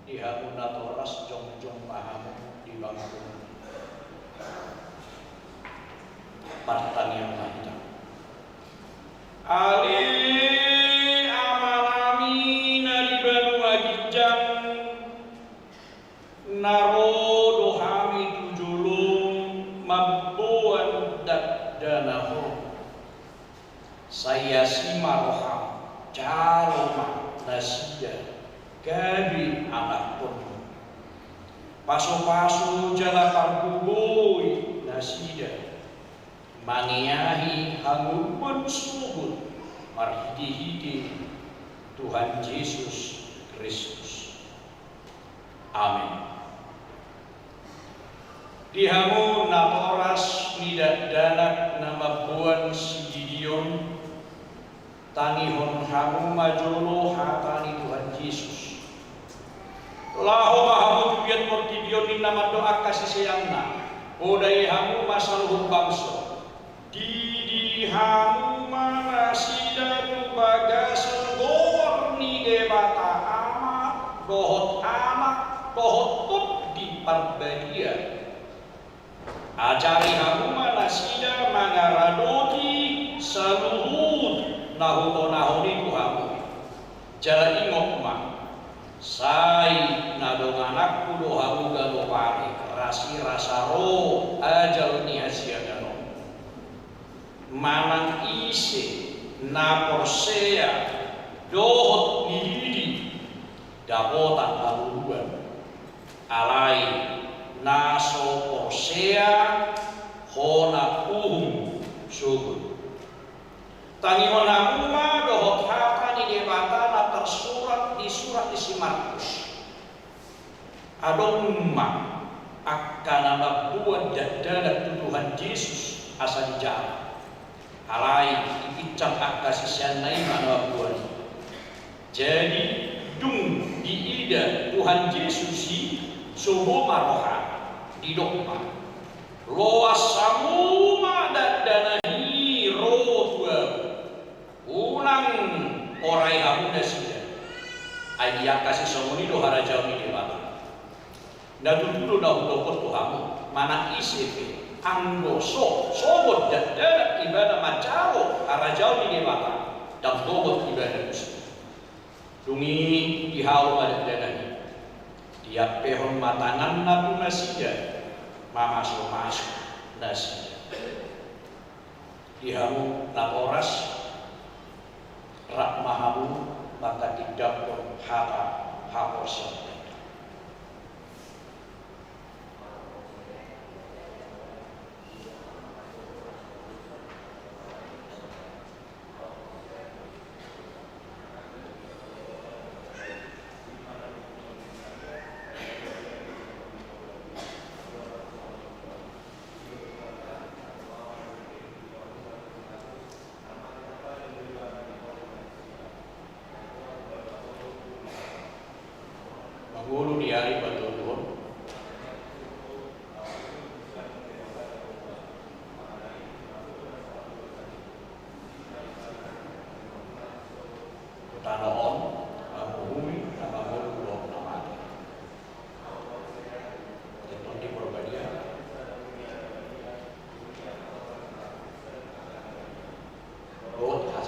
Di hamu natoras, jongjong ma hamu di bangku. Martangiang ma hita. Ale Amanami na di banua ginjang, na ro do hami tu jolom mamboan dakdanak on. Sai asi ma roham, jalo ma nasida gabe anakkonmu. Pasu-pasu jala pargogoi nasida mangeahi hangoluan sogot marhite-hite Tuhan Jesus Kristus. Amen. Di hamu natoras ni dakdanak na mamboan sididion, tangihon hamu ma jolo hata ni Tuhan Jesus. Laho ma hamu tu biat portibi on ninna mandok angka siseanna, podai hamu ma saluhut bangso. Didi hamu ma nasida tu bagasan goar ni Debata Ama dohot Anak dohot Tondi Parbadia. Ajari hamu ma nasida mangaradoti saluhut na hutonahon i tu hamu. Jala ingot ma, sai na dongananku do hamu ganup ari, rasirasa ro ajal ni hasiangan on. Manang ise na porsea dohot dididi dapotan hangoluan. Alai na so porsea hona uhum sogot. Tangihon hamu ma dohot hata ni Debata na tarsurat di surat ni si Markus. Adong ma angka na mamboan dakdanak tu Tuhan Jesus asa dijalo. Alai dipinsang angka siseanna i ma na mamboan i. Jadi dung diida Tuhan Jesus i, sogo ma rohana, didok ma, loas hamu ma dakdanak i ro tu ahu. Unang orai hamu nasida. Ai di angka sisongon i do harajaon ni Debata. Na tutu do na hudok tu hamu, manang ise pe, anggo so sogot dakdanak ibana manjalo harajaon ni Debata, ndang gogot ibana tusi. Dung i dihaol ma dakdanak i, diampehon ma tanganna tu nasida, mamasumasu nasida. Di hamu natoras, rap ma hamu manghatindanghon hata haporseaon.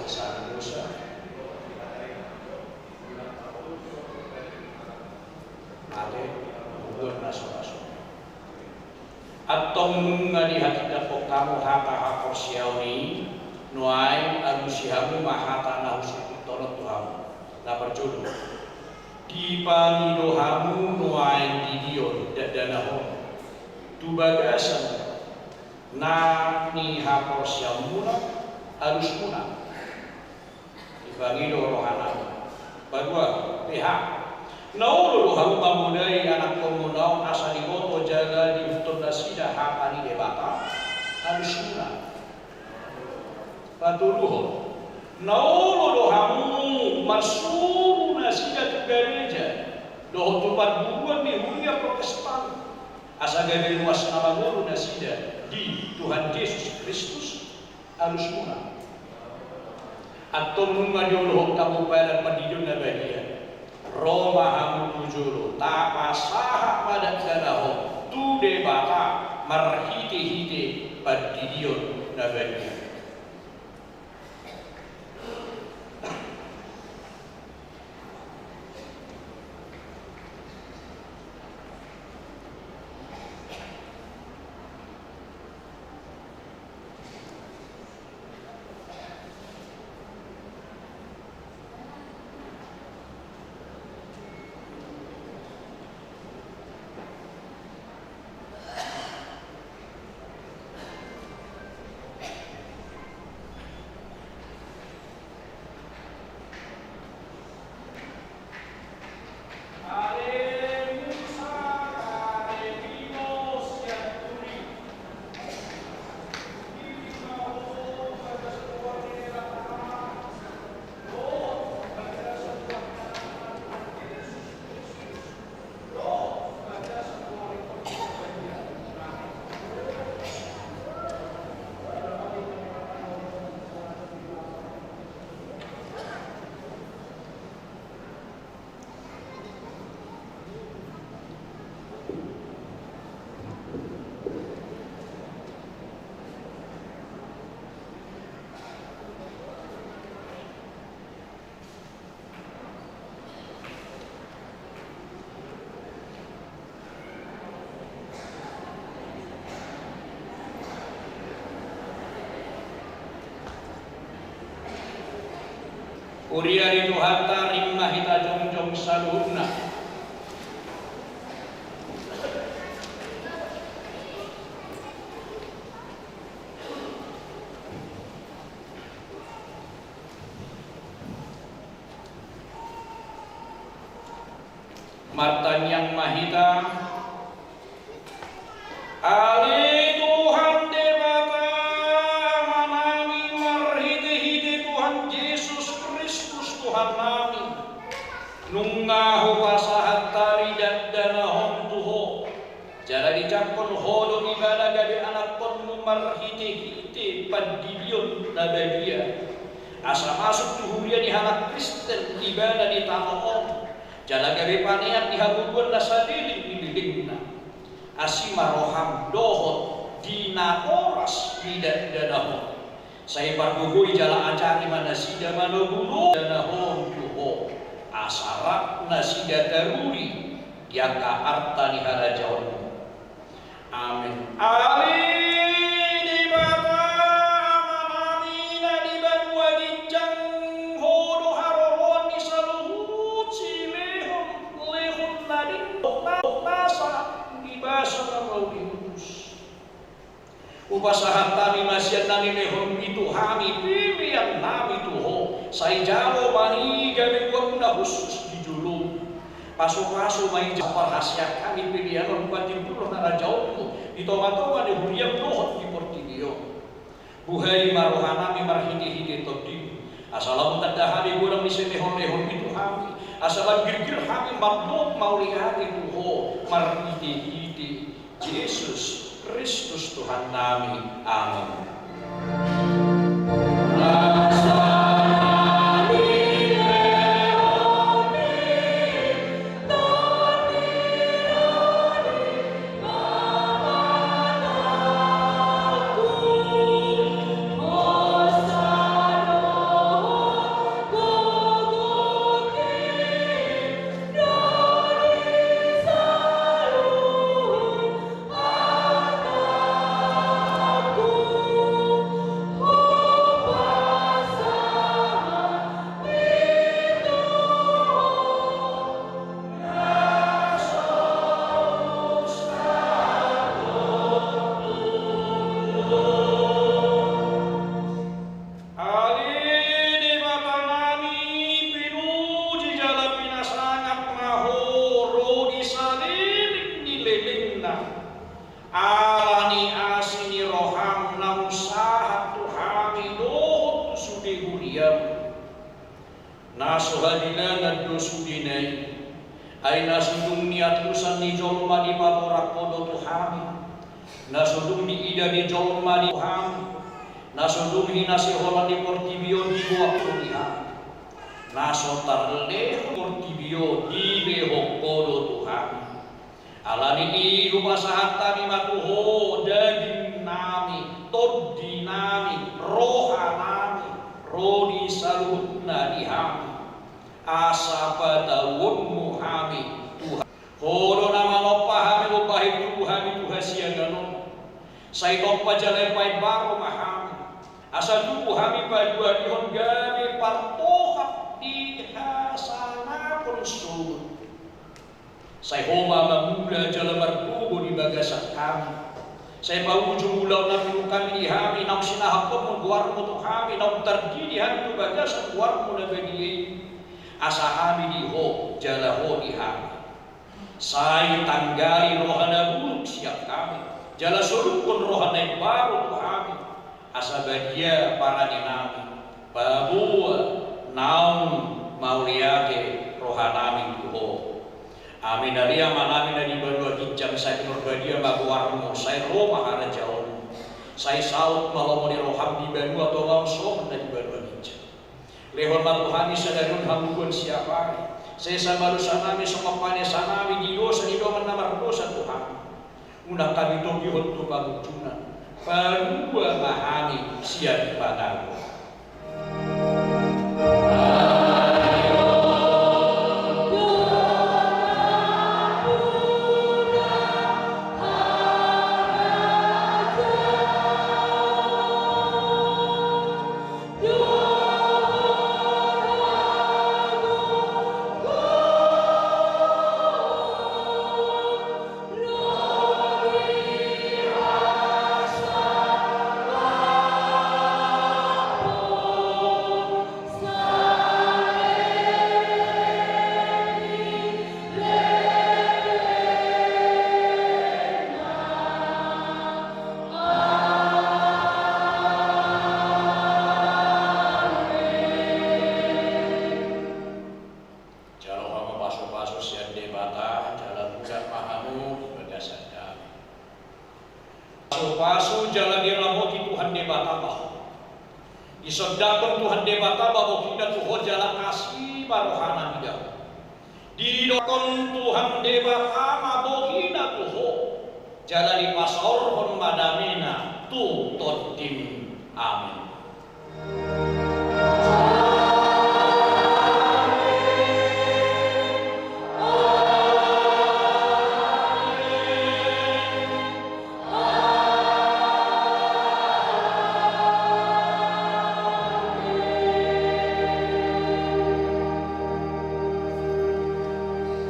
Santosa. Ate, buat na so, na so. Antong nunga dihatindangkon hamu hata haporseaon i, nuaeng alusi hamu ma hata na husungkunhon on tu hamu. Na parjolo. Dipangido hamu nuaeng di Dion dakdanak on tu bagasan na ni haporseaonmuna, alusmuna. Dipangido rohanami. Paduahon, P H. Na olo do hamu mamodai anakkonmuna on asa diboto jala diihuthon nasida hata ni Debata, alusmuna. Patoluhon, na olo do hamu marsuru nasida tu gareja dohot tu parguruan ni huria Protestan, asa gabe ruas na mangolu nasida di Tuhan Jesus Kristus, alusmuna. Antong nunga dioloi hamu padan pandidion na badia, ro ma hamu tu jolo, tapasahat ma dakdanak on tu Debata marhitehite pandidion na badia. Huria ni Tuhanta, rim ma hita jongjong saluhutna. Martangiang ma hita. Ale Tuhan Debata Amanami, marhitehite Tuhan Jesus Kristus Tuhannami, nunga hupasahat hami dakdanakon tu Ho. Jala dijangkon Ho do ibana gabe anakkonmu marhitehite pandidion na badia, asa masuk tu huria ni halak Kristen ibana di tano on, jala gabe panean ni hangoluan na saleleng ni lelengna. Asi ma roham dohot di na horas didakdanak on. Sai pargogoi jala ajari ma nasida manogu dakdanak on tu Ho, asa rap nasida taruli di angka arta ni harajaonmu. Amen. Ale Debata Amanami na di banua ginjang, Ho do haroroan ni saluhut silehon, lehon na denggan dohot nasa di basa na mauli ulos. Hupasahat hami ma sian na nilehonmi tu hami peleannami tu Ho, sai jalo ma i gabe buatmuna hushus di jolomu. Pasupasu ma i jala parhaseang hami pelean on patimbulhon harajaonmu di tongatonga ni huriam dohot di portibi on. Buhai ma rohanami marhitehite Tondim, asa lam tanda hami godang ni silehonlehonmi tu hami, asa lam girgir hami mandok mauliate tu Ho marhitehite Jesus Kristus Tuhannami. Amen. Na so habilangan do sudena i, ai na so dung niantusan ni jolma dipatorang Ho do tu hami, na so dung diida ni jolma di hami, na so dung hinasehononna portibi on diboan Ho di hami, na so tarlehon portibi on dilehon Ho do tu hami. Alani i hupasahat hami ma tu Ho daging nami, tondi nami, roha nami, ro ni saluhutna di hami, asa patauonmu hami Tuhan. Ho do na manompa hami, umbahen tubu hami tu hasiangan on. Sai tompa jala paimbaru ma hami, asa tubu hami paduahon gabe partohap di hasangapon sogot. Sai Ho ma mangula jala margogo di bagasan hami. Sai paujung ulaon na pinungka-pungka hami, naung sinahapon goarmu tu hami, naung tardidi hami tu bagasan goarmu na badia i. Asa hami di Ho, jala Ho di hami. Sai tanggali roha na buruk sian hami, jala solukkon roha na imbaru tu hami. Asa badia parani nami, paboa naung mauliate roha nami tu Ho. Amin. Ale Ama nami na di banua ginjang, sai pinarbadia ma goarmu, sai ro ma harajaonmu, sai saut ma lomo ni roham di banua tonga on songon na di banua ginjang. Lehon ma tu hami sadari on hangoluan siapari, sesa ma dosa nami songon panesa nami di dosa ni dongan na mardosa tu hami. Unang hami togihon tu pangunjunan, palua ma hami sian pangago. Jalo hamu pasupasu sian Debata, jala muda ma hamu di bagasan damei. Pasupasu jala diramoti Tuhan Debata ma ho. Disondangkon Tuhan Debata ma bohina tu ho jala asi ma rohana mida ho. Didok Tuhan Debata ma bohina tu ho, jala dipasaorhon ma damena tu tondim. Amin.